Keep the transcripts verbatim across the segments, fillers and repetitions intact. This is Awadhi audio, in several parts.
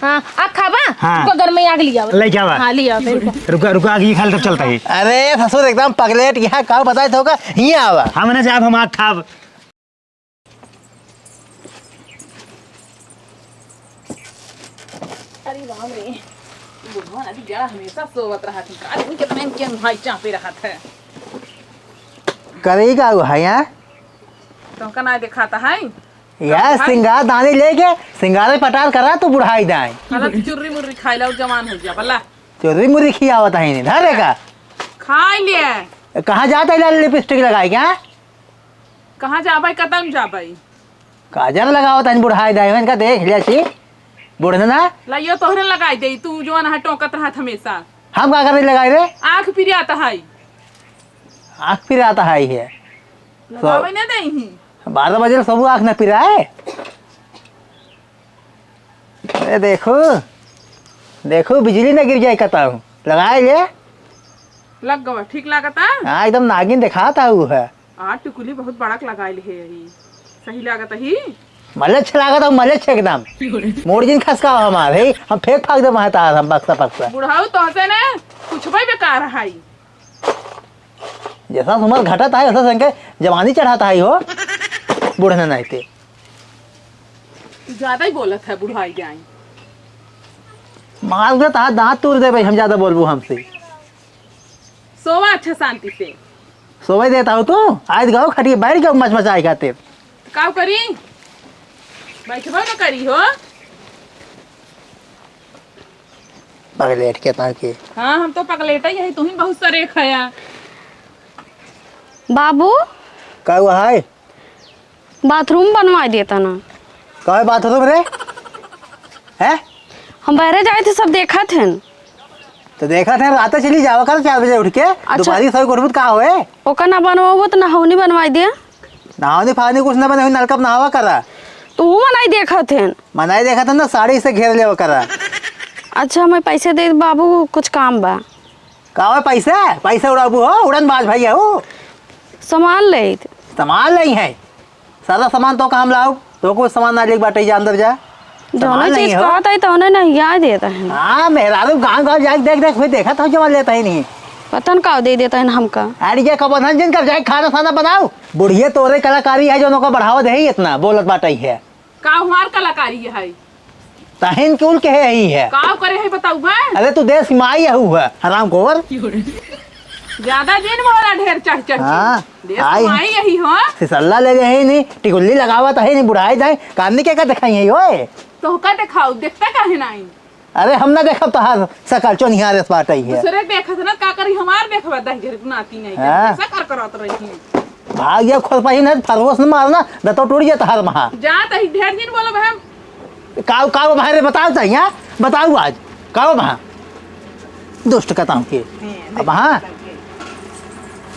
हाँ, आग खाबा? हाँ। रुको, घर में आग लिया। लेके आवा। हाँ, लिया, रुको। रुका, रुका, आग ही खाल तब चलता है। अरे ससुर, एकदम पगलेट, यहाँ का बताए थे होगा, हियाँ आवा। हम ना जाब, हम आग खाब। अरे राम रे, बुढ़वा ना जरा हमेशा सोवत रहत है। का दिन के टाइम के भाई चापे रहत है। करे का हुआ है यहाँ? तुमका ना दिखाता है? यार, बुढ़ाई। सिंगार दानी लेके सिंगारे पटार करा तू बुढ़ाई दाए। चला तू चुर्री मुर्री खाई ला, जवान हो जा, बल्ला। चुर्री मुर्री खियावत है नहीं, धरे का? खाई ले। कहाँ जाता है लाल लिपस्टिक लगाई क्या? कहाँ जाबै, कतन जाबै? काजर लगावत हन बुढ़ाई दाई, इनका देख लिया छी। बुढ़ना ना। लाइयो तोहरे लगाई दे, तू जौन है टोकत रहत हमेशा। हम का करे लगाई रे? आँख पिरात है। आँख पिरात है ये। लगावे ना दे ही। बारह बजे सब आँख ना पिराए। अरे देखो, देखो बिजली ना गिर जाए कतहूँ। लगाए ले। लग गवा, ठीक लागता? हाँ, एकदम नागिन देखात है ऊ है। आ, टिकुली बहुत बड़क लगाइल है यही। सही लागत ही? मलेच्छ लागत है, मलेच्छ एकदम। मोड़ जिन खसका हमार है, हम फेंक फाक दे वहाँ तार हम बक्सा बक्सा। बुढ़ाऊ तोहसे ने पूछबे बेकार है। जैसा उम्र घटत है, वैसा संगे जवानी चढ़त है हो। बूढ़ ने नहीं ते। तू ज्यादा ही बोलत है, बुढ़ाई जाए। मार के तार दांत तोड़ देबे, हम ज्यादा बोलबू हमसे। सोवा अच्छा शांति से। सोवे देता हो तू? आज गाँव खटिए बैठ गया मचमचाए खातिर। का करी? बैठबो न करी हो। पगलेट के ताकि। हाँ, हम तो पगलेट ही है, तू ही बहुत सरेख है। बाबू। का हुआ है? बाथरूम बनवाई देता ना। का है बाथरूम रे? हैं? हम बहरे जाए थे, सब देखत हन। तो देखत है, रात चली जावा कर चार बजे उठ के, अच्छा। दोपहरी सोई के उठबू त का होए? ओकर ना बनवाबो तो नहौनी बनवाई दे। नहौनी फहौनी कुछ ना बने, नलका पे नहावा करा। तू मनाई देखत हन। मनाई देखत हन ना, साड़ी से घेर लेवा करा। अच्छा, हमें पैसे दे बाबू, कुछ काम बा। का होए पैसा? पैसा उड़ाबू हो, उड़न बाज भैया हो। सामान लेइत। सामान लेइ है? सारा सामान तो काम लाओ, तो कुछ सामान ना लेके बाटे जा अंदर जा। जौने सामान चीज नहीं हो। कहत है तौने नहीं आए देता है। हाँ, मेहरारू गाँव गाँव जाके देख देख फिर देखत हो जमा लेता ही नहीं। पता न का दे देता है हमका। अरे ये कब बंधन जिन कब जाए खाना साना बनाओ। बुढ़िया तोरे कलाकारी है जो उनका बढ़ावा दे ही इतना बोलत बाटे है। का हमार कलाकारी है? तहिन कुल के है ही है। का करे है बताऊ बा? अरे तू देश की माई है, हराम खोर। ज्यादा दिन बोला ढेर चढ़ चढ़ के। हाँ, देश की आई। माई यही हो। सिसल्ला ले गए ही नहीं, टिकुल्ली लगावत है नहीं, बुढ़ाई जाए, कामनी के का दिखाई है ओए? तो का दिखाओ, देखता काहे नहीं? अरे हम ना देखब तोहार सकल चोनिहारे से बाटई है। दूसरे देखत ना का करी, हमार देखबा दहिजर नाती नहीं हाँ। ऐसा कर करत रही। भाग जा खुरपही ना, फरवस न मारना, दतो टूट जाता हर महा। जा तही ढेर दिन बोलब हम। काऊ, काऊ भाई रे बताओ चाहिए, हाँ? बताओ आज, काऊ महा? दुष्ट कताऊ के। हैं, अब हाँ? दुष्ट कताऊ के।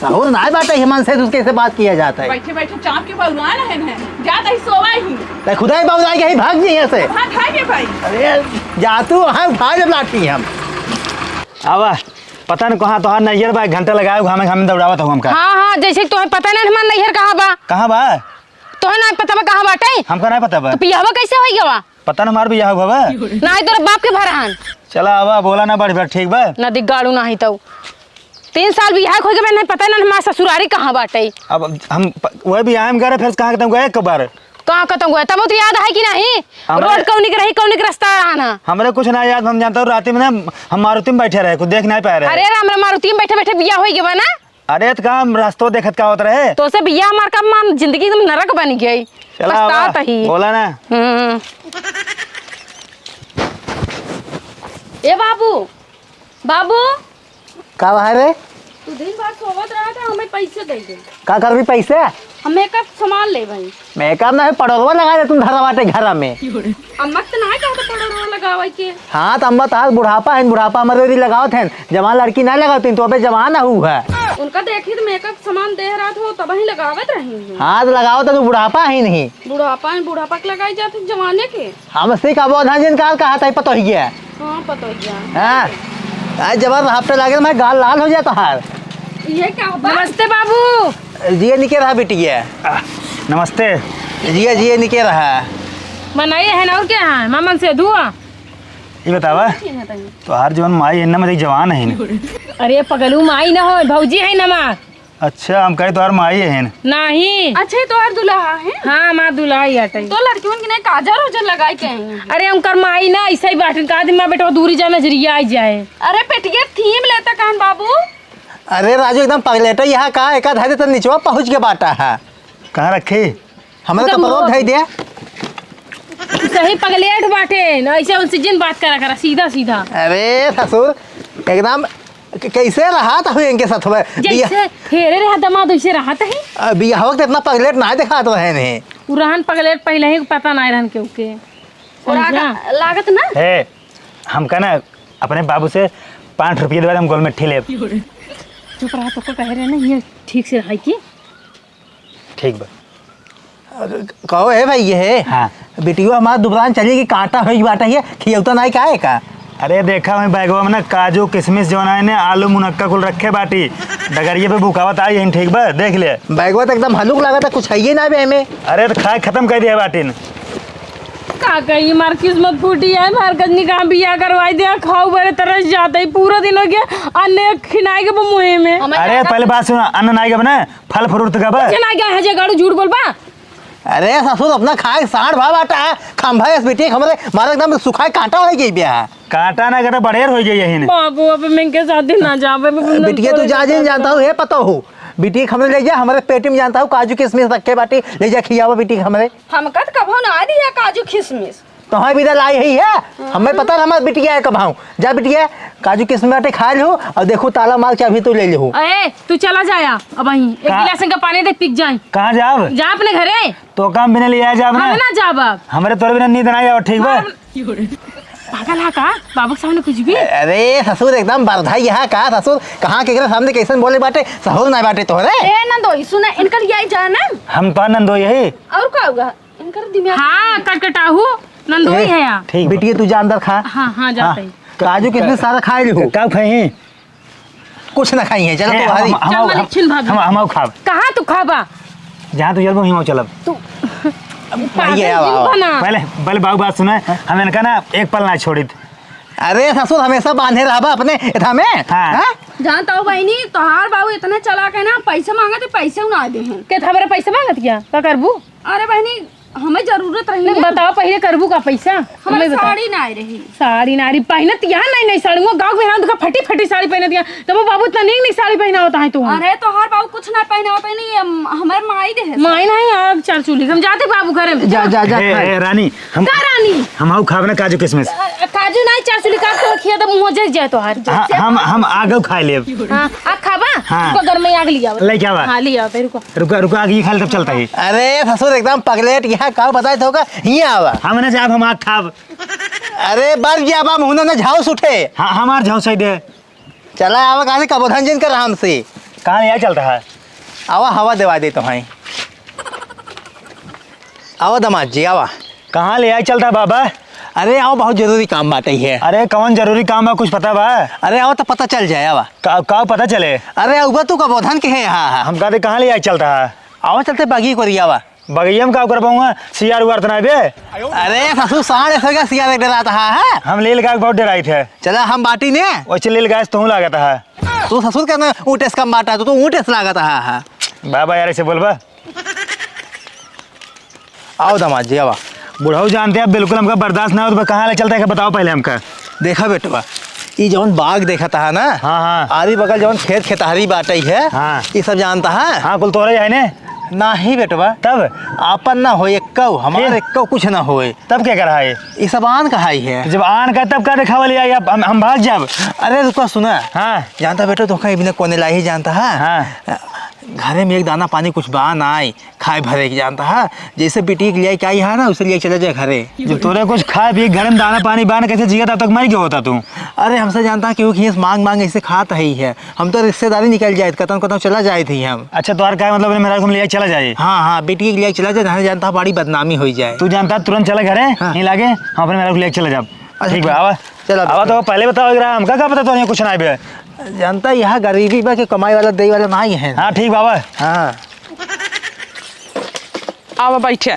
सहूर नाय बाटे, हिमान से उसके से बात किया जाता है। बैठे बैठे चाप के बउरान है न, जा तही सोवा ही। तै खुदाई बउराई के ही भाग जी यहाँ से। भाग, भाग रे भाई। अरे, जा तू, हाँ, उठा जब लाठी हम। आवा, पता न कहाँ तोहार नैहर बा, एक घंटा लगाए घामे घामे दौड़ावत हो हमका। हाँ, हाँ, जैसे कि तोहे पता नहीं हमार नैहर कहाँ बा। कहाँ बा? तोहे ना पता बा कहाँ बाटे? हमका ना पता बा। तो बियाहवा कैसे होई गवा? पता ना हमार बियाह हुआ बा। नाही तोरा बाप के भरहन। चला आवा, बोला ना बढ़ बढ़, ठीक बा? ना दिगाड़ू नाही तो। तीन साल बियाह होई गवा, नहीं पता ना हमार ससुरारी कहाँ बाटे। अब हम प-, वही बियाह में गए, फिर कहाँ के तुम गए एक बार? कहाँ के तुम गए? तब तो याद है कि नहीं? हमरे रोड कौनी के रही, कौनी के रास्ता रहा ना। हमरे कुछ ना याद, हम जानता हूँ राती में ना हम मारुति में बैठे रहे, कुछ देख नहीं पाए रहे। अरे राम रे, मारुति में बैठे बैठे बियाह होई गवा ना? अरे, त का हम रस्तो देखत का होत रहे? तोसे बियाह हमार का मान जिंदगी एकदम नरक बन गई। चला, पछतात आवा, ही। बोला ना। हम्म। ए बाबू, बाबू। का बा रे? तू दिन भर सोवत रहा था, हमें पैसे दे दे। का करबी पैसे? हम मेकअप सामान ले भाई। मेकअप ना है, पड़ोरवा लगा दे तुम धरा बाटे घरा में। अम्मा के तो ना कहत पड़ोरवा लगावे के। हाँ, त अम्मा तहार बुढ़ापा है, बुढ़ापा मरे री लगावत है, जवान लड़की ना लगावत है, तो अबे जवान हऊ है। उनका देखी तो मेकअप सामान दे रहा था, तब ही लगावत रही हूँ। हाँ, तो लगावत है, तू बुढ़ापा ही नहीं। बुढ़ापा है, बुढ़ापा के लगाई जात है जवाने के। हम से का बोधा जिन काल कहा था, पता ही है। हाँ, पता ही है। हाँ, आज जबर हफ्ते लागे, मैं गाल लाल हो जाता हार। ये क्या हुआ? नमस्ते बाबू। जिया निके रहा बिटिया। आ, नमस्ते। जिया, जिया निके रहा। मनई है ना, और क्या है? मामन से दुआ। ये बतावा, ठीक है तनी। तोहार जवन माई है ना, मतलब जवान है ना? अरे पगलू, माई ना हो, भौजी है ना माँ। अच्छा, हम कहे तोहार माई है ना? नहीं। अच्छा, ये तोहार दुल्हा है? हाँ, माँ दुल्हा ही हटे। तो लड़कियों की नहीं काजर उजर लगाई के आई हैं। अरे उनकर माई ना ऐसा ही बाटन, कहा दिन माँ बेटवा दूरी जा, नजरिया आई जाए। अरे पेटिया थीम लेता कान बाबू। अरे राजू, एकदम पगलेट है यहाँ का, एक आध तो निचवा पहुँच के बाटा है। कहाँ रखे? हमरे तो परोर धई दे। सही पगलेट बाटे ना, ऐसे उनसे जिन बात करा करा, सीधा सीधा। अरे ससुर, एकदम क-, कैसे रहत हो इनके साथ में? जैसे फेरे रहा दमाद, वैसे रहत है। बियाह वक्त इतना पगलेट ना दिखात रहे ने। उ रहन पगलेट पहले ही पता ना रहन के ओके। और आगा समझा? लागत ना। हे, हमका ना अपने बाबू से पाँच रुपये देवे, हम गोल मिट्टी लेब। चुप रहा, तो को कहे रहे ना, ये ठीक से रहा की। ठीक बा। कहो हे भाई, ये है। हाँ। बिटियो हमार दुबरान चली कि कांटा होई बाटा, ये खियौता नाई काहे का? अरे देखा, वही बैगवा में ना काजू, किशमिश जौन है ने, आलू, मुनक्का कुल रखे बाटी। डगरिये पे भुकावत आई हन, ठीक बा, देख ले। बैगवा तो एकदम हलुक लागत है, कुछ है ये ना बे में। अरे तो खाए खत्म कर दिया बाटिन। का कही, मार किस्मत फूटी है, मार कजनी कहाँ बियाह करवाई दिया, खाऊ बड़े तरस जाते ही, पूरा दिन हो गया, अन्ने खिनाए के मुँहे में। अरे पहले बात सुना, अन्न नाई का बना, फल फ्रूट का बा। कुछ ना गया है जे गाड़ू झूठ बोलबा। अरे ससुर, अपना खाए साढ़ भा बाटा है, खंभा इस बिटिया के हमरे मारे एकदम सुखाए कांटा हो गई बे। कांटा ना कांटा बड़ेर हो गई यही ने। बाबू, अब मैं इनके साथ ही ना जावे, अब बिटिया तू जा जिन जानता हूँ, हे पता हो, बिटिया के हमरे ले जा, हमरे पेटी में जानता हूँ काजू किशमिश रखे बाटी, ले जा खियावा बिटिया के हमरे। हमका तो कभो ना दिया काजू किशमिश। तोहरे बिदा लाई है, है? हमें पता ना हमार बिटिया है कब आऊं। जा बिटिया, काजू किशमिश बाटे खा लू, और देखू ताला मार चाभी तू ले लू। ए, तू चला जाया, अब वहीं एक का? गिलास इनका पानी दे, पी जाए। कहाँ जाब? जा अपने घरे। तो काम बिना ले आया जाब ना। हम ना जाब अब। हमरे तोरे बिना नींद ना आवे, ठीक बा? हम पागल है का? बाबू के सामने कुछ भी? अरे ससुर, एकदम बरधा यहाँ का ससुर, कहाँ के सामने कैसन बोले बाटे, सहूर ना बाटे तोहरे। ए नंदोई, सुना, इनकर यही जाना। हम तो नंदोई है। और का हुआ? इनकर दिमाग हाँ, कटकटाहू, नंदोई ए, है यहाँ। ठीक बा। बिटिया, तू जा अंदर खा। हाँ, हाँ, जाते हाँ। हैं। काजू किशमिश सारा खाए लिहू। का खाए हैं? कुछ ना खाई है, चलो ए, तू हम, बाहर ही। हम, चल, हम, मलिक छिन भाभी। हम, हम खाब। कहाँ तू खाबा? जहाँ तू चलबो, वहीं चलब। तू पागल ये, आओ, क्यों आओ। बना? पहले, पहले बाबू बात सुना, हम इनका ना एक पल ना छोड़ित। अरे ससुर, हमेशा बांधे रहबा अपने एथा में? हाँ। हाँ? जानता हो बहनी, तोहार बाबू इतना चालाक है ना, पैसे मांगत है, पैसे ना दे हैं। के हमारे पैसे मांगत क्या? का करबू? अरे बहनी, हमें जरूरत रही नहीं, है। बताओ पहले करबू का पैसा? हमारे हमें बताओ। साड़ी ना आई रही। साड़ी ना आई रही, पहनत यहाँ नहीं, नहीं साड़ी, वो गाँव के यहाँ देखा फटी फटी साड़ी पहनत यहाँ, तब वो बाबू इतना नीक नीक साड़ी पहना होता है तू। अरे तोहार बाबू कुछ ना पहना होता है, नहीं, हम, हमारे माई दे है। माई नहीं, आग चार चूल्ही, हम जाते बाबू घरे में। जा, जा, जा, ए, खा। ए, रानी, हम, का रानी? हम आऊ खाब ना काजू किशमिश। अ, काजू नहीं, चार चूल्ही का तो खिया दे, मुँह जल जाए तोहार। हाँ, हम, हम आगऊ खाए लेब। हाँ, आ खाबा? हाँ। रुको, घर में आग लिया। लेके आवा। हाँ, लिया, फिर रुको। रुका, रुका, आगे खा ले, तब चलता है। अरे ससुर, एकदम पगलेट, यहाँ का बताए तो का, हियाँ आवा। हम ना जाब, हम आग खाब। अरे बर जाबा, मुँह ना झाँस उठे। हाँ, हमार झाँस है दे। चला आवा, कहाँ से कबो धन जिन कर हमसे। कहाँ ले आए चलता है? आवा, हवा देवा दे तो हैं। आवा दमाद जी, आवा। कहाँ ले आए चलता है बाबा? अरे आवा, बहुत जरूरी काम बाटे है। अरे कौन जरूरी काम बा, कुछ पता बा? अरे आवा तो पता चल जाए, आवा। का, का पता चले? अरे आवा, तू कबो धन के है, हाँ, हाँ। हम कहते कहाँ ले आए चलता है? आवा चलते बागी कोरी, आवा। बगैया में का कर पाऊंगा? सियार उआर तो ना बे? अरे ससुर, साढ़ ऐसे का सियार एक डराता है, है? हम लील गाय बहुत डराई थे। चला हम बाटी ने। वैसे लील गाय से तू लागत है। तू ससुर के ना ऊँट से कम बाटा, तू तो ऊँट से लागत है, है। बाबा यार ऐसे बोलबा। आओ दामाद जी, आवा। बुढ़ऊ जानते हैं, अब बिल्कुल हमका बर्दाश्त ना हो, तो कहाँ ले चलता है, बताओ पहले हमका। देखा बेटवा, ई जौन बाग देखत हा ना, हाँ, हाँ। आरी बगल जौन खेत खेतहरी बाटई है, हाँ। ई सब जानता है? हाँ, कुल तोरे है ने? नाही बेटवा। तब? आपन ना होए एक्कौ, हमार फिर? एक्कौ कुछ ना होए। तब क्या करा है? ई सब आन कहाई है। जब आन का तब का देखावा ले आई, अब हम, हम भाग जाब। अरे रुका सुना। हाँ। जानता बेटवा, तोहका इबने कोने लाई जानता है? हाँ। घरे में एक दाना पानी कुछ बा नाई, खाए भरे के जानता है, जैसे बिटिया के लिए क्या यहाँ ना, उसे लिए चले जाए घरे। जब तोरे कुछ खाए पिए के घरे में दाना पानी बा ना, कैसे जिया तब तक मर गया होता तू? अरे हमसे जानता है, क्योंकि ये मांग मांग ऐसे खात है ही है, हम तो रिश्तेदारी निकल जाए, कतन कतन चला जाए थे हम। अच्छा, तो और क्या मतलब, मेरा को ले चला जाए? हाँ, हाँ, बिटिया के लिए चला जाए, घर जानता है, बड़ी बदनामी हो जाए। तू जानता है, तुरंत चला घरे, हाँ। नहीं लागे, हम अपने मेरा को ले चला जाब। अच्छा, ठीक बा, आवा। चला आवा बेटा। तो पहले बताओ, एकरा हमका का पता, तो यहाँ कुछ ना आइबे। जानता है, यहाँ गरीबी बा कि कमाई वाला, दे वाला ना ही है। हाँ, ठीक बाबा। हाँ। आवा बैठे।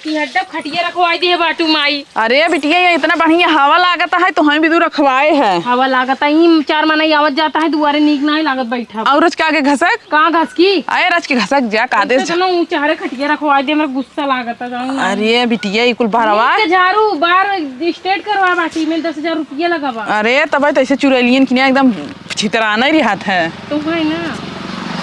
ई हड्डा खटिया रखवाई दिहे बाटू माई। अरे बिटिया, ये इतना बढ़िया हवा लागत है, तो हम भी दू रखवाए है। हवा लागत है, ई चार मनई आवत जात है, दुआरे नीक नाहीं लागत बैठा। और रोज के आगे घसक? कहाँ घसकी? अरे रोज के घसक जा, कादे ऐसे से। तो ना ऊँचा हरे खटिया रखवाई दे, हमरा गुस्सा लागत है, जाऊँ ना। अरे बिटिया, ई कुल बहरवा। नीक के झाड़ू बार straight करवा बाटी में दस हजार रुपया लगा बा। अरे तब तो ऐसे चुड़ैलियन की ना एकदम छितराना ही रिहात है। तो है ना।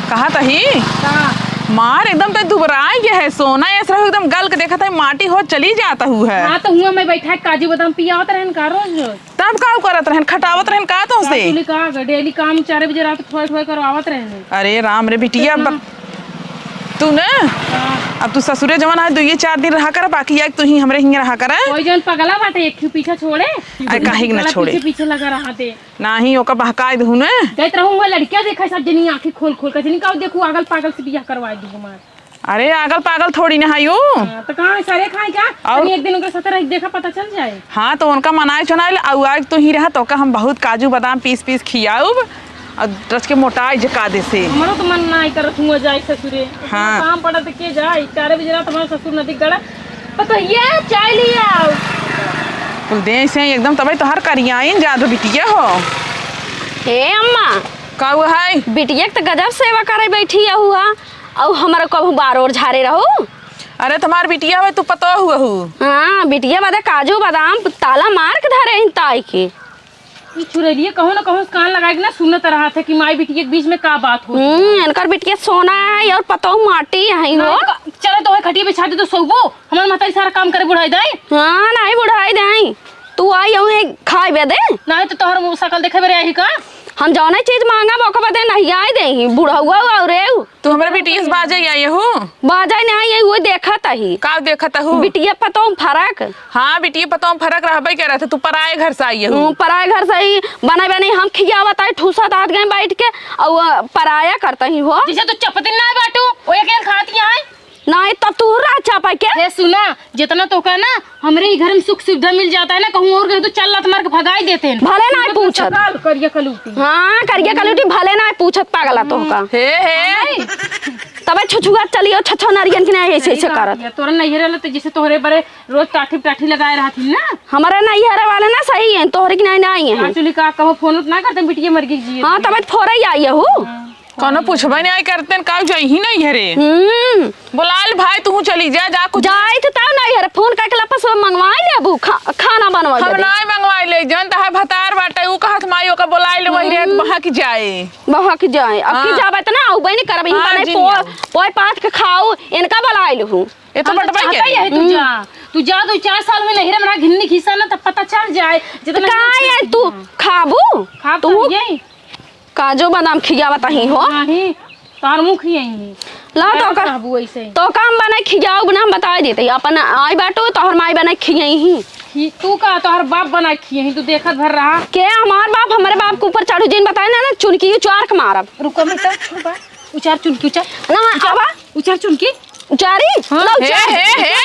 कहा तही? का? मार एकदम ते दुबराई गया है, सोना ऐसा रहो एकदम गल के देखत है, माटी हो चली जात हु है। हाँ, तो हुआ मैं बैठा काजू बादाम पियावत रहन का रोज रोज? तब का करत रहन, खटावत रहन का तो से? का तूने कहा, daily काम चार बजे रात ठोए ठोए करवावत रहन। अरे राम रे बिटिया, इतना बत-, तू ना, हाँ। अब तू ससुरे जवन है, दुइये चार दिन रहा कर, बाकी एक तू ही हमरे हिंगे रहा कर। कोई जवन पगला बाटे, एक ही पीछा छोड़े। अरे काहे के ना पगला छोड़े? पीछे पीछे लगा रहा दे। नाही, ओका बहकाए देहु ने। गइत रहूँ, हुआ लड़किया देखा सब जनी आँखी खोल खोल के, जनी का देखू, आगल पागल से बियाह करवाए दू हमार। अरे, आगल पागल थोड़ी ना है यू। हाँ, तो कहाँ है, सारे खाए क्या? और तनी एक दिन उनके साथ रह, देखा, पता चल जाए। हाँ, तो उनका मनाए चुनाए ले, अउ आज तू ही रहा, तो का हम बहुत काजू बादाम पीस पीस खियाउब, और रच के मोटाए जका दे से। हमारो तो मन ना करत हुआ जाए ससुरे। हाँ। काम पड़ा तो के जाए, चार बजे रात हमारा ससुर नदी गड़ा, पतोहिया, चाय ले आओ। कुल देह से एकदम तबे तोहर करियाइन जादू बिटिया हो। हे अम्मा। का हुआ है? बिटिया के तो गजब सेवा करे बैठी हुआ, अउ हमारा कबहू बार ओर झारे रहू। अरे तुम्हार बिटिया हुए तू पतो हुआ हूँ। हाँ, बिटिया बदे काजू बादाम ताला मार के धरे हैं ताई के। ई चुड़ैलिया कहूँ ना कहूँ से कान लगाए के ना सुनत रहत है कि माई बिटिया के बीच में का बात होत है। हम्म, इनकर बिटिया सोना है और पतोह माटी है हो। नहीं, का-, चलो तो है खटिया बिछा दे तो सोबो, हमार महतारी सारा काम करे बुढ़ाई दाई। हाँ, नहीं बुढ़ाई दाई, तू आई हूँ एक खाए बे दे। नहीं तो तोहर मुँह शकल देखे बेरे आई का? हम जौने चीज मांगा ओकर बदे नहीं आई दे ही, बुढ़ौआ और रे। तू हमरे बिटिया से बाजे आई हो? बाजे नहीं आई, वो देखत ही। का देखत हूँ? बिटिया पतोह में फर्क। हाँ, बिटिया पतोह में फर्क रहबे करत है। तू पराए घर से आई हो। हम्म, पराए घर से ही बने बने हम खियावत आई, ठूसत हाथ गए बैठ के, और पराया करत ही हो। जैसे तू चपतिन ना बाटू, वो एक एक खाती है। नहीं, तब तू रह चापा के। हे सुना, जितना तो का ना, हमरे ही घर में सुख सुविधा मिल जाता है ना, कहूँ और गए तो चल लात मार के भगाई देते हैं। भले ना पूछत। सकाल करिया कलूटी। हाँ, करिया कलूटी, भले ना पूछत पागला तो का। हे, हे। तबे छुछुआ चलियो, छछो नरियन के नहीं ऐसे, ऐसे करत। तोरा नहीं रहल तो जैसे तोहरे बरे रोज टाठी टाठी लगाए रहती ना। हमारे नहीं हरे वाले ना सही है, तोहरे की नहीं, नहीं है। Actually का कहो फोन उतना करते, बिटिया मर गई जी। हाँ, तबे फोरे आई है हूँ। हाँ। कौनो पूछबे नहीं करते, का जाई ही नहीं हरे। हम्म। बोलाल भाई, तू चली जा, जा कुछ। जाई तो तब नहीं हरे, फोन करके लपस मंगवाई लेबू, खा-, खाना बनवा हम दे। नहीं मंगवाई ले, जन तहार भतार बाटे, ऊ कहत माई ओका बोलाई ले, वही रे, हम्म। बहक जाए। बहक जाए। अब की हाँ। जाबे त ना, ऊ बनी करब, हाँ, बने जिन पो-, जाओ। पोए पाथ के खाऊ, इनका बोलाई लेहू। ये तो हम तो बटबे चाहते करी। ही है, तू हम्म। जा। तू जा, दो चार साल में नहीं रे, हमरा घिन्नी खीसा ना, तब पता चल जाए। जितना तो का नहीं है, तू खाबू? खाब तू तो यही। काजू बादाम खियावत ही हो। नहीं, तोहर मुँह खियाई। ला तो का, कहबू ऐसे। तो काम बना खियाऊ बना हम बताई देते। अपन आई बाटू, तोहर माई बना खियाई ही। खी-, तू का, तोहर बाप बना खियाई, तू देखत भर रहा। के हमार बाप, हमारे बाप के ऊपर चढ़ू, जिन बताए ना, ना चुनकी उचार के मारब। रुको, मैं तो छुपा। उचार चुनकी, उचार। ना, उचार, आवा। उचार चुनकी। उचारी? हाँ। ला, हे, उचार। हे, हे।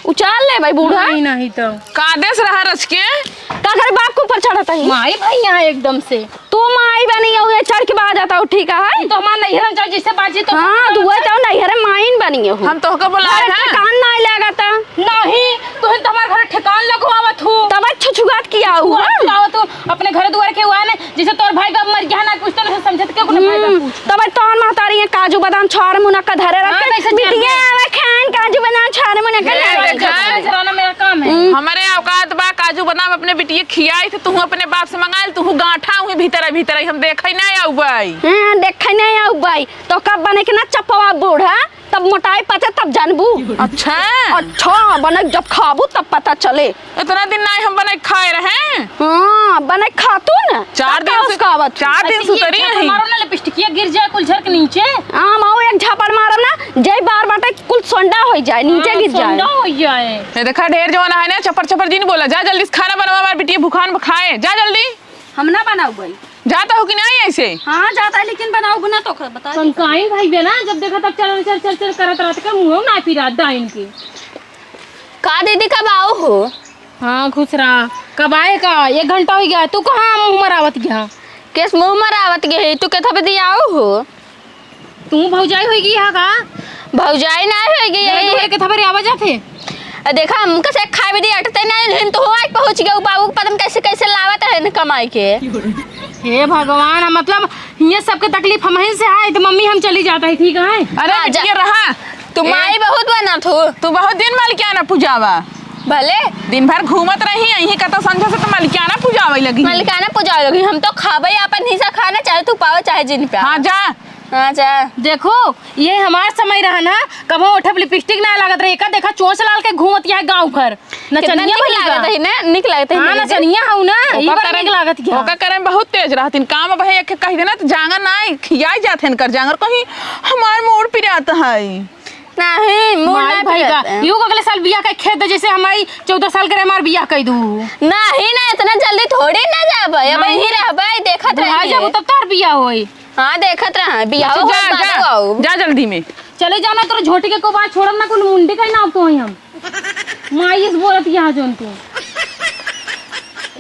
उचार ले भाई बूढ़ा। नहीं, नहीं तो। कादेस रहा रच के? का करे बाप के ऊपर चढ़त ही? माई भाई यहाँ एकदम से। तू माई बनी हो, ये चढ़ के बाज जाता हो, ठीक है? तो हमार नैहर में जाओ, जैसे बाजी तो हाँ, तू वही तो नैहर माइन बनी हो। हम तोहका बोलाए हैं। कान ना लागता। नहीं, तू तो हमार घर ठिकान लगवावत हो। तब छुछुआत किया हुआ। छुछुआत किया हुआ तू। अपने घर दुआर के हुआ ना, जैसे तोर भाई बाप मर गया ना, कुछ तो नहीं समझत के अपने भाई बाप हम्म, पूछ। तब तोहर महतारी ये काजू बादाम छार मुनक्का धरे हाँ, रखे। कैसे बिटिया जाने? आवे खान काजू बादाम छार मुनक्का ये लावे देखा खातिर। है। चलाना मेरा काम है। हम्म। हमारे औकात बा काजू बादाम अपने बिटिया खियाई थे, तू अपने बाप से मंगाइल, तू गांठा हुई भीतर भीतर हम देखे नहीं आउबाई। हाँ, देखे नहीं आउबाई। तो कब बने के ना चपवा बूढ़ा, तब मोटाई पचे तब जानबू। अच्छा। अच्छा, बने जब खाबू तब पता चले। इतना दिन नहीं हम बने खाए रहे। हाँ, बने खातू न। चार तब दिन का से, उसका आवत चार है। दिन ऐसे से ये उतरी झापड़ नहीं। मारो ना, लिपस्टिकिया गिर जाए कुल झर के नीचे। हाँ, माऊ एक झापड़ मारब ना, जय बार बाटे कुल सोंडा हो जाए, नीचे हाँ, गिर जाए। सोंडा हो जाए। ये देखा, ढेर जवान है ना, चपर चपर जी नहीं बोला। जा जल्दी से खाना बनवा, हमारी बिटिया भूखान खाए। जा जल्दी। हम ना बनाऊ भाई। जाता हो कि नहीं ऐसे? हाँ, जाता है, लेकिन बनाऊ ना तो ख-, बता दे। पंकाइन भाई बे ना, जब देखा तब चल, चल, चल, चल करत रहत का मुँह ना पिरात डाइन के। का दीदी, कब आओ हो? हाँ, खुश रहा। कब आए का? एक घंटा हो गया। तू कहाँ मुँह मरावत गया? केस मुँह मरावत गए? तू केथा बदी आओ हो? तू भौजाई होई गई हा का? भौजाई ना होई गई घर है। दुआरे केथा बरे आवा जात है? अ देखा, हमका से खाए भी दी, अटते नहीं, हम तो हुआ पहुँच गए, बाबू के पता न कैसे, कैसे लावत है न कमाई के। हे भगवान, मतलब, ये सबके तकलीफ हमही से है, तो मम्मी हम चली जाता है, ठीक है? अरे हाँ, जा। बिटिया रहा। तू ए, माई बहुत बनत हो। तू बहुत दिन मलिकाना पुजावा। भले। दिन भर घूमत रही, यहीं कतो संझा से तो मलिकाना पुजावे लगी। मलिकाना पुजावे लगी। हम तो खाबे अपन हिस्सा खाना, चाहे तू पावे, चाहे जिन पे। हाँ, जा। हाँ, जा। देखो, ये हमार समय रहा ना, कबो ओठे पे लिपस्टिक ना लागत रहे, एका देखा चोंच लाल के घूमत यहाँ गाँव घर। कितना नचनिया निक बनी लागत बा। है ना, निक लागत है हाँ, ना, नचनिया हऊ ना, ई ओका बड़ा करे, निक लागत है। ओका करे में बहुत तेज रहतिन। काम भाई एक कह देना तो जांगर ना खियाई जात है इनकर जांगर कहीं हमार मूड़ पिरात है। नहीं, मूड़ माई ना भाई का, पिरात है। यू अगले साल बियाह का खेत दे, जैसे हमारी चौदह साल करे हमार बियाह कह दू। नहीं ना, इतना जल्दी थोड़ी ना जाबे, अब हाँ। यहीं रहबे, देखत बुढ़ा रही। जाबू तब तोर बियाह होई। हाँ, देखत रहा, बियाह अच्छा, होई, जा, बाद जा, में आऊ। जा जल्दी में। चले जाओ ना, तोर झोटी के को बात छोड़ब ना, कुल मुंडी का ही नाप तो होई हम। माई इस बोलत यहाँ जोन तू।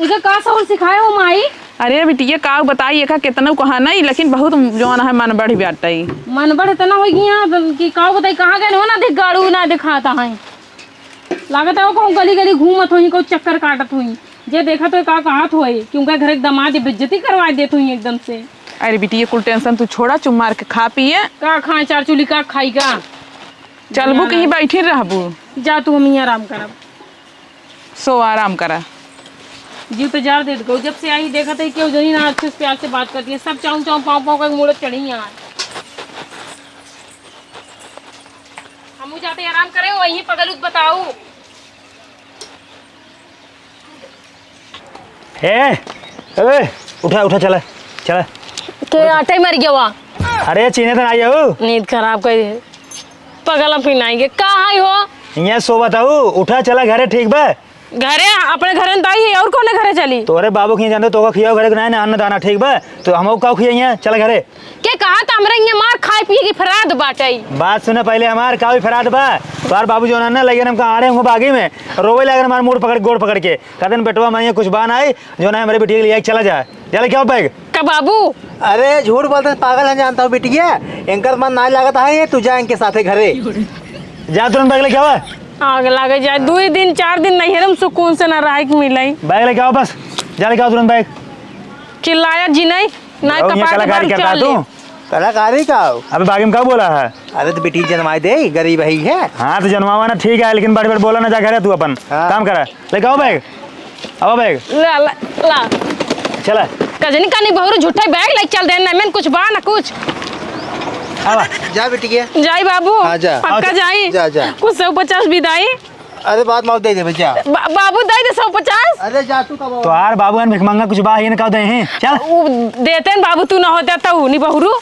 इके का सौर सिखाए हो माई? अरे बिटिया, का बताई, एका केतनो कहा नहीं, लेकिन बहुत जौन है मन बढ़ बाटई। मन बढ़ इतना हो गया कि का बताई, कहाँ गए हो ना, देख गाड़ू ना दिखाता है। लागत है वो कहूँ गली गली घूमत होई, कहूँ चक्कर काटत होई। जे देखा तो का कहत होई कि उनका घर एक दामाद बेइज्जती करवा देत होई एकदम से। अरे बिटिया, कुल टेंशन तू छोड़ा, चुप मार के खा पिए। का खाए चार चूली, का खाई का? चलबू कहीं बैठी रहबू? जा तू, हम ही आराम करब। सो आराम करा। जीव तो जार देत गऊ, जब से आई देखत है केहू जनी ना अच्छे से प्यार से बात करती है, सब चाऊ चाऊ पाँव पाँव का मुड़त चढ़ी यहाँ। हमू जाते आराम करे, वहीं पगलूत बताऊ। ए, ए, उठा, उठा, चला, चला। के आटे मर गया वा। अरे, चीन्हे तो नहीं आऊ। नींद खराब कर दे। पगल हम पिनाएंगे। कहाँ है हो? यहाँ सो बताऊ, उठा, चला घरे, ठीक बा? घरे, अपने घरे न ताई है, और कौने घरे चली? तोरे बाबू के यहाँ जाने, तोका खियाओ घरे के नाई ना, अन्न दाना, ठीक बा? तो हमहू का खियाई है, चला घरे। के कहा त हमरा इहाँ मार खाए पिए की फराद बाटइ। बात सुने पहिले हमार, का भी फराद बा? तोहार बाबू जौन है ना, लगे हमका आड़े होंगे बागी में, रोवे लागे हमार मूड़ पकड़, गोड़ पकड़ के। कहते न, "बेटवा, हमारे यहाँ कुछ बा नाई, जौन है हमरे बिटिया के लिए चला जा। जा लेके आओ बैग।" का बाबू? अरे, झूठ बोलते हैं, पागल है, जानता हूँ बिटिया। इनकर मन नाई लागत है, तू जा इनके साथे घरे। जा तुरंत बैग लेके आवा। आग लागे जाए, दुई दिन, चार दिन नैहरे में सुकून से ना रहे के मिलइ। बैग लेके आओ बस, जा लेके आओ तुरंत बैग। चिल्लाया जिनइ, नाहीं जाओ, यहाँ कपार के कलाकारी बाल करता चाल तू। ले। कलाकारी का हो? अबे बागी में का बोला है? अरे तो बिटिया जनमाई दे, गरीब ही है। हाँ तो जनमावा ना, ठीक है, लेकिन बड़ बड़ बोला ना, जा घरे तू अपन हाँ। काम करा। लेके आओ बैग, आओ बैग। ला, ला, ला। चला। कजनी कानी बहुरू झूठा बैग लेके चल दे, ना में कुछ बा ना कुछ। आवा। जा बिटिया। जाई बाबू। हाँ, जा। पक्का अच्छा। जाई। जा, जा। कुछ सौ पचास बिदाई। अरे बात माफ दे दे भैया। बा-, बाबू दे दे सौ पचास। अरे जा तू कब तोहार बाबू हन भिखमंगा कुछ बा, ये न का दे हैं। चल। उ देते न बाबू, तू ना होता तो नी बहुरू।